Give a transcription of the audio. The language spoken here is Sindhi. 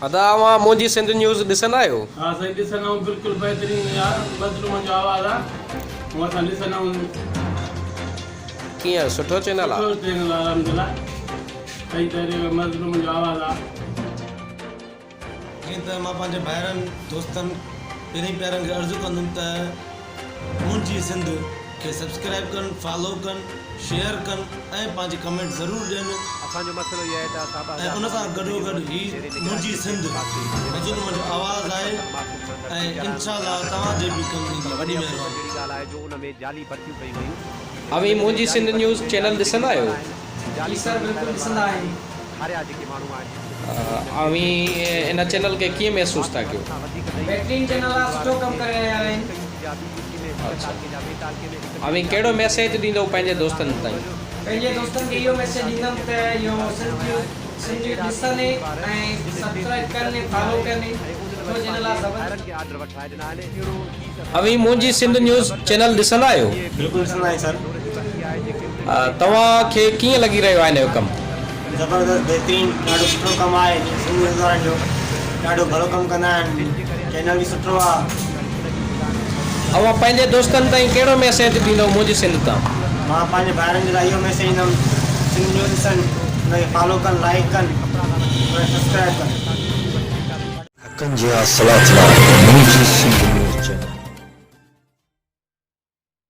ادا اوهان منهنجي سنڌ نيوز ڏسندا آهيو. ها سائين ڏسندا آهيون بلڪل بهترين مظلومن جو آواز آ هو اسان ڏسندا آهيون. ڪيئن سٺو چينل آ. سٺو چينل آ الحمدلله صحيح تحريڪ مظلومن جو آواز آ. جيئن ته مان پنهنجي ڀائرن دوستن پرين پيارن کي عرض ڪندم ته منهنجي سنڌ کي سبسڪرائب ڪن فالو ڪن شيئر ڪن ۽ پنهنجي ڪمينٽ ضرور ڏين اسان جو مسئلو اهو آهي ته اسان ۽ ان سان گڏو گڏ هي منهنجي سنڌ مظلومن جو آواز آهي ۽ انشاء الله توهان جي به ڪم ايندي وڏي مهرباني. اوهين منهنجي سنڌ نيوز چينل ڏسندا آهيو؟ جي سر بلڪل ڏسندا آهيون. اوهين ان چينل کي ڪيئن محسوس ٿا ڪيو؟ بهترين چينل آ سٺو ڪم ڪري رهيا آهن. اڇا اوهين ڪهڙو ميسيج ڏيندو پنهنجي دوستن تائين؟ پنهنجي دوستن کي اهو ميسيج ڏيندم ته اهو سنڌ نيوز سنڌ نيوز ڏسن ۽ سبسڪرائب ڪن ۽ فالو ڪن سٺو چينل آ زبردست. اوهين منهنجي سنڌ نيوز چينل ڏسندا آهيو؟ بلڪل ڏسندا آهيون سر. توهان کي ڪيئن لڳي رهيو آهي هن جو ڪم؟ زبردست بهترين ڏاڍو سٺو ڪم آهي سنڌ نيوز وارن جو ڏاڍو ڀلو ڪم ڪندا آهن چينل به سٺو آ. اوهان پنهنجي دوستن تائين ڪهڙو ميسيج ڏيندو منهنجي سنڌ تان؟ مان پنهنجي ڀائرن جي لاء اهو ميسيج ڏيندم سنڌ نيوز ڏسن ان کي فالو ڪن لائيڪ ڪن ۽ سبسڪرائب ڪن. حقن جي حاصلات لاء منهنجي سنڌ نيوز.